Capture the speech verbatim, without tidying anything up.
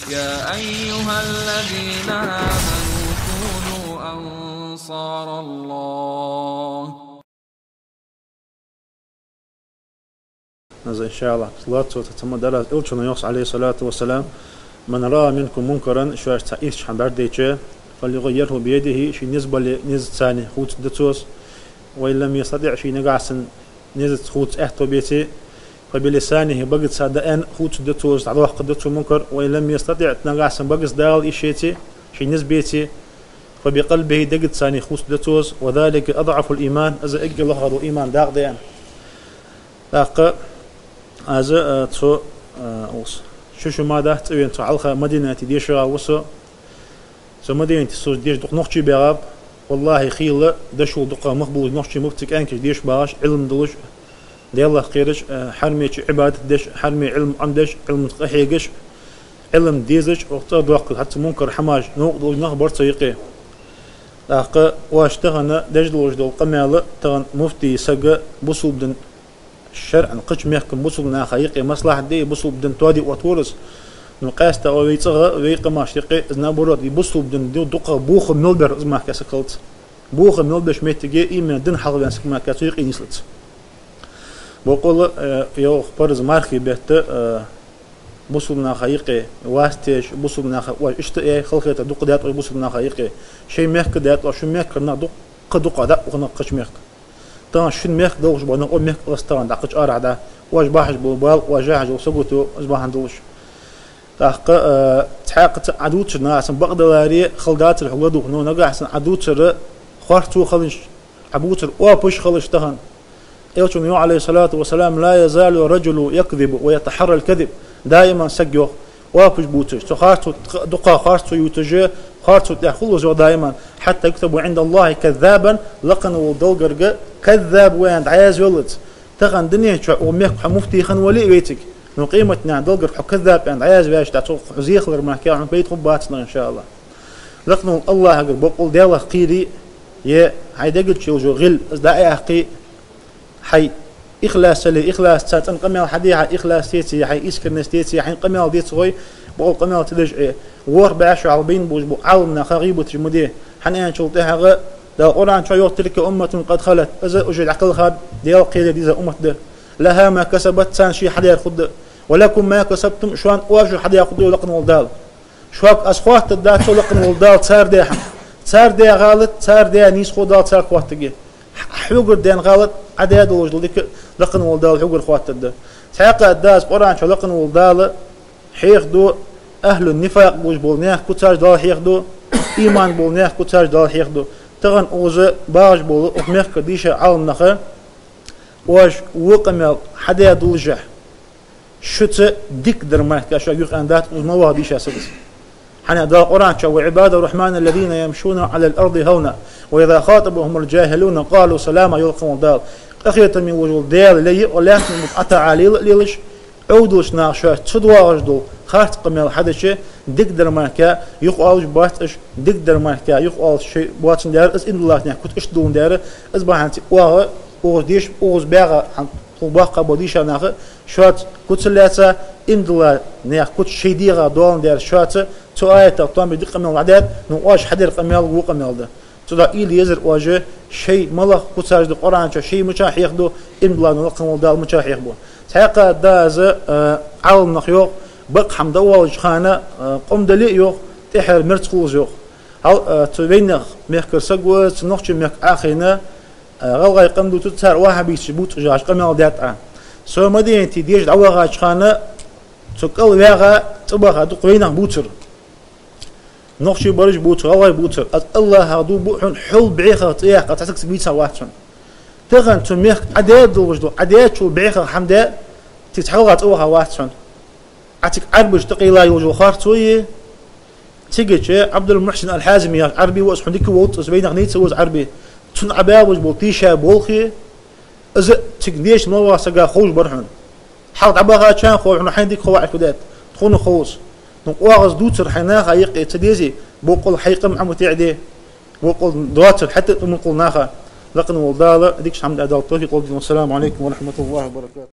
يا أيها الذين آمنوا كونوا أنصار الله. Из, иншааллахӀ, лоацца цхьа ма дарра, Элчано йоах, Ӏалайхи ссалату вассалам: «من رأى منكم منكرا», шоаш цхьа ийрча хӀама бӀаргадайча, «فليغيره بيده», ший низ бале, низаца хувцаргда цо из, «وإن لم يستطع», ший нагахьа санна низаца хувца аьттув беце, «فبلسانه», багаца дӀааьнна хувцаргда цо из, дӀадоаккхаргда цо мункар, «وإن لم يستطع», нагахьа санна багаца дӀаала йиш яце, ший низ беце, «فبقلبه», дегаца хувцаргда цо из, «وذلك أضعف الإيمان», из эггара лоха дола иман дакъа да аьнна. ТӀаккха аз, а, цу, а, укхаза шу-шу ма дац цӀавена, цу хьалха Мадинате дешаш ва со. Цу Мадинате со деша дукха нохчий багӀаб. ВаллахӀи, хийла дошув дукха мах болаш нохчий ма ба цига кӀаьнкаш деша багӀаш, Ӏилма долаш, Даьлах кхераш, а, хьарме чу Ӏибадат деш, хьарме Ӏилма Ӏомадеш, Ӏилмаца къахьегаш, Ӏилма дезаш, оаха цӀердоаккхаш, хӀанз цу мункар хӀамаш новкъа долаш нах бар цу юкъе. ТӀаккха оаш тахан деш долаш дола къамаьл, тахан муфтий саг бусалба дина шарӀан кхыча мехка бусалба наха юкъе маслахьат де, бусалба дин тоаде оттавора из. Ну, къаьстта вай цӀагӀа, вай къамашта юкъе из, наоборот, из бусалба дина ду-, дукха боха мел бар из мехка саг хилац. Боха мел беш моттиге именно дина хьалхаваьнна саг мехка цу юкъе нийслац. Бокъонца, э, йоах, параз мархий бетта, э, бусалба наха юкъе васт еш, бусалба наха, оаш иштта а халахетар дукха даьд оаш бусалба наха юкъе. Шоай мехка даьд оаш, шун мехкара нах дукха, дукха да укх нах кхыча мехка. Тахан шун мехка долаш бола нах укх мехка лаца тахан дӀа кхыча арахьа да. Оаш бахьаш бола бала, оаш яхьаш йола сагото из бахьан долаш. ТӀаккха, э, цхьаькха ца Ӏа дувцар нагахьа санна бакъдаларе, хала дацар хьога ладувгӀа, но нагахьа санна Ӏа дувцар харцо хиланаш, Ӏа бувцар оапаш хиланаш тахан. Элчано йоах, Ӏалайхи ссалату вассалам: «لا يزال الرجل يكذب ويتحرى الكذب». Даиман саг, йоах, оапаш бувцаш, цу харцо, дукха харцо ювцаш, харцо тӀехьа хул из, йоах, даиман. «حتى يكتب عند الله كذابا», лакхе вола Даьлагара каззаб ва аьнна дӀаязваллалца. Тахан дунен чу укх мехка хьо муфтий хинна вале а вайцига, ну, къематдийнахьа Даьлагара хьо каззаб аьнна дӀаязваьча, цо хьо зе хилар мара кхы хьона пайда хургбац нах, иншааллахӀ. Лакхе вола АллахӀагара бокъонца Даьлах кхерий, е хьай дега чу йола гӀил, из дӀаяккхий, хьай ихлас яле, ихласаца цӀена къамаьл хьаде, хьай ихлас деце, хьай искренность деце, хьайна къамаьл деций, бокъонца къамаьл ца деш а, ворхӀ бӀаь шу хьалха бийна болаш бола Ӏаламнаха гӀийбаташ ма де. ХӀана аьлча тӀехьагӀа Дала Къуръан чу йоах: «تلك أمة قد خلت», из уже дӀакхелха, Даьла кхерар деза уммат да. «لها ما كسبت», царна шоаш хьадаьр хургда. «ولكم ما كسبتم», шоана оаш хьадаьр хургда, йоах лакхе вола Дала. Шуга аз хоаттаргдац, йоах лакхе вола Дала, цар даь хӀама. Цар даь гӀалат, цар даь нийсхо Дала царга хоаттаргья. Хьогара даь гӀалат, Ӏа даь долаш дола дика лакхе вола Дала хьогара хоаттаргда. Цхьаькха а дац Къуръан чу лакхе вола Дала хьехаду, ахӀлу нифакъ болаш бола наьха куцаш Дала хьехаду, иман бола наьха куцаш Дала хьехаду. Тахан укхаза багӀаш бола укх мехка дийша Ӏаламнаха, оаш во къамаьл хьадаь долашехь, шуца дикадар мара кхы шуга юха аьнна дац укхаза ма ваха дийша саго. ХӀана Дала Къуръан чу: «وعباد الرحمن الذين يمشون على الأرض هونا وإذا خاطبهم الجاهلون قالوا سلاما», йоах лакхе вола Дала. Къахетаме волаш вола Даьла лай я, лаьттан тӀа Ӏа лела а лелаш, Ӏовдалча наха шоашца доагӀаш дола харц къамаьл хьадича, дикадар мара кхы юха оалаш бац уж, дикадар мара кхы юха оалаш шоай боацандаь, из иман долаш наьха куц иштта доландаь, из бахьанца оаха, укхаза деш, укхаза багӀа, хӀанз тхога боккха бола дийша нах, шоаца куц лаьца, иман долаш наьха куц шоай дегӀа доландаь шоаца, цу аятах тоам бе дика къамаьл дӀадаьд, ну, оаш хьадаьр къамаьл во къамаьл да. Цудухьа уйла е езар оаш, шоай малагӀа куцаш да Къуръан чу, шоай мичахьа хьехаду, иман долаш лакхе вола Дала мичахьа хьехабу. Цхьаькха а дац аз, э, Ӏаламнаха йоах, бакъ хӀама дӀаоалача хана, э, къам дале а йоах, тӀехьара мерза хул из йоах. Хьал, э, цу вайнаьха мехкара саг ва, цу нохчий мехка Ӏохайна, э, гӀалгӀай къам дувцача, цар ваххабисташ бувцаш яхаш къамаьл даьд Ӏа. Со Мадинате деша дӀавахача хана, цу кӀал ваьгӀа, цӀабаха дукха вайнах бувцар. Нохчий бараш бувцар, гӀалгӀай бувцар. Аз АллахӀах дув буъ хьона, хьол бӀехах цӀи яккха цхьа саг цига вийца вац хьона. Тахан цу мехка Ӏа даь долаш дола, Ӏа даьчул бӀехах хӀама даь, цига цхьа гӀалгӀа цӀаваха вац хьона. Ӏа цига Ӏарбаша тӀакхийла йолаш йола харцо е, цигача Ӏабдул-Мухьсин ал-Хьазими яхаш Ӏарби ва, из хьона дика вовз, из вайнах нийса ва из Ӏарби. Цунна Ӏа баь болаш бола тийша болх е, из цига деша мел ваха сага ховш бар хьона. Хьалха дӀабахачарна хов хьона, хьайна дика хов Ӏа фу даьд, тхона ховш. Ну, оаха из дувцар хьай наха юкъе ца дезе, бокъонца хьай къам ӀоматеӀаде, бокъонца доацар хьатӀа тӀа мукъал наха. Лакхе вола Дала дикача хӀаман тӀа Дала товфикъ лолда. والسلام عليكم ورحمة الله وبركاته.